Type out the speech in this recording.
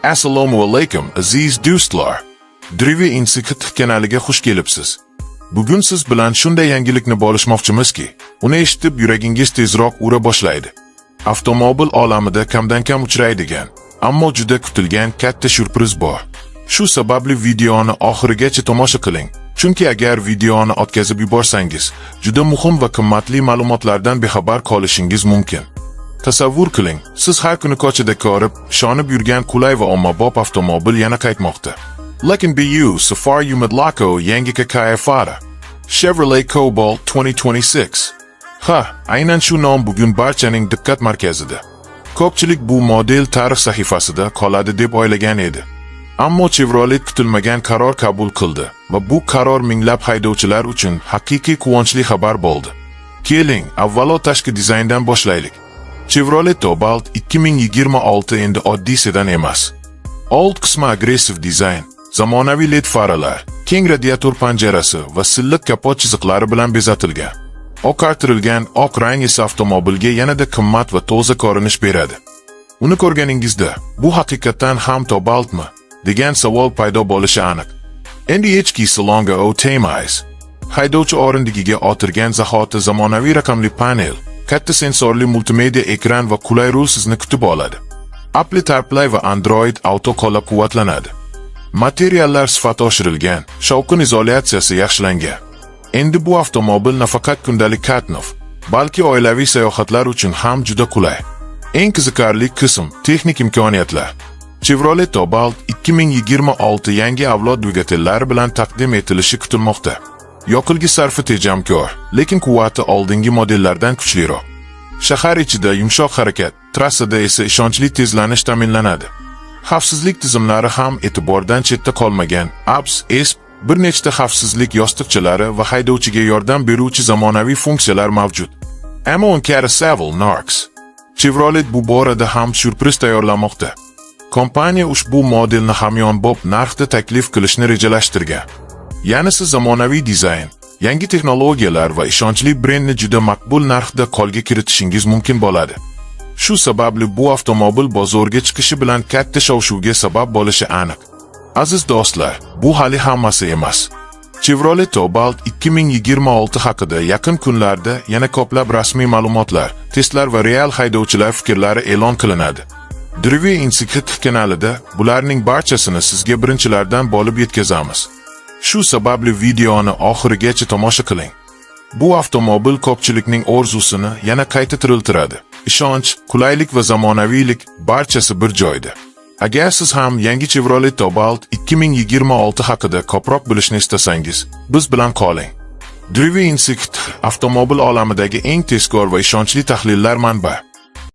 Assalomu alaykum, aziz do'stlar. Drive Insight kanaliga xush kelibsiz. Bugun siz bilan shunday yangilikni bo'lishmoqchimizki, uni eshitib yuragingiz tezroq ura boshlaydi. Avtomobil olamida kamdan-kam uchraydigan, ammo juda kutilgan katta syurpriz bor. Shu sababli videoni oxirigacha tomosha qiling. Chunki agar videoni o'tkazib yuborsangiz, juda muhim va qimmatli ma'lumotlardan bexabar qolishingiz mumkin. Tasavvur qiling, siz har kuni ko'chada ko'rib, ishonib yurgan qulay va ommabop avtomobil yana qaytmoqda. Lekin bu safar mutlaqo yangi kayfiyatda. Chevrolet Cobalt 2026. Ha, aynan shu nom bugun barchaning diqqat markazida. Ko'pchilik bu model tarix sahifasida qoladi deb o'ylagan edi. Ammo Chevrolet kutilmagan qaror qabul qildi va bu qaror minglab haydovchilar uchun haqiqiy quvonchli xabar bo'ldi. Keling, avvalo tashqi dizayndan boshlaylik. Chevrolet Cobalt 2026 endi oddiy sedan emas. Old qismi agressiv dizayn, zamonaviy LED faralar, keng radiator panjarasi va silliq kapot chiziqlari bilan bezatilgan. Oqartirilgan oq rang esa avtomobilga yanada qimmat va toza ko'rinish beradi. Uni ko'rganingizda, bu haqiqatdan ham Cobaltmi degan savol paydo bo'lishi aniq. Endi ichki salonga o'tamiz. Haydovchi o'rindigiga o'tirgan zahoti zamonaviy raqamli panel, katta sensorli multimedia ekran va qulay rul sizni kutib oladi. Apple CarPlay va Android Auto qo'llab-quvvatlanadi. Materiallar sifati oshirilgan, shovqin izolyatsiyasi yaxshilangan. Endi bu avtomobil nafaqat kundalik qatnov, balki oilaviy sayohatlar uchun ham juda qulay. Eng qiziqarli qism texnik imkoniyatlar. Chevrolet Cobalt 2026 yangi avlod dvigatellari bilan taqdim etilishi kutilmoqda. Yoqilg'i sarfi tejamkor, lekin quvvati oldingi modellardan kuchliroq. Shahar ichida yumshoq harakat, trassada esa ishonchli tezlanish ta'minlanadi. Xavfsizlik tizimlari ham e'tibordan chetda qolmagan. ABS, ESP, bir nechta xavfsizlik yostiqchalari va haydovchiga yordam beruvchi zamonaviy funksiyalar mavjud. Ammo Carousel Narx. Chevrolet bu borada ham syurpriz tayyorlamoqda. Kompaniya ushbu modelni hamyonbop narxda taklif qilishni rejalashtirgan. Ya'ni siz zamonaviy dizayn, yangi texnologiyalar va ishonchli brendni juda maqbul narxda qo'lga kiritishingiz mumkin bo'ladi. Shu sababli bu avtomobil bozorga chiqishi bilan katta shov-shuvga sabab bo'lishi aniq. Aziz do'stlar, bu hali hammasi emas. Chevrolet Cobalt 2026 haqida yaqin kunlarda yana ko'plab rasmiy ma'lumotlar, testlar va real haydovchilar fikrlari e'lon qilinadi. Drive Insight kanalida bularning barchasini sizga birinchilardan bo'lib yetkazamiz. Shu sababli videoni oxirigacha tomosha qiling. Bu avtomobil ko'pchilikning orzusini yana qayta tiriltiradi. Ishonch, qulaylik va zamonaviylik barchasi bir joyda. Agar siz ham yangi Chevrolet Cobalt 2026 haqida ko'proq bilishni istasangiz, biz bilan qoling. Drive Insight avtomobil olamidagi eng tezkor va ishonchli tahlillar manbai.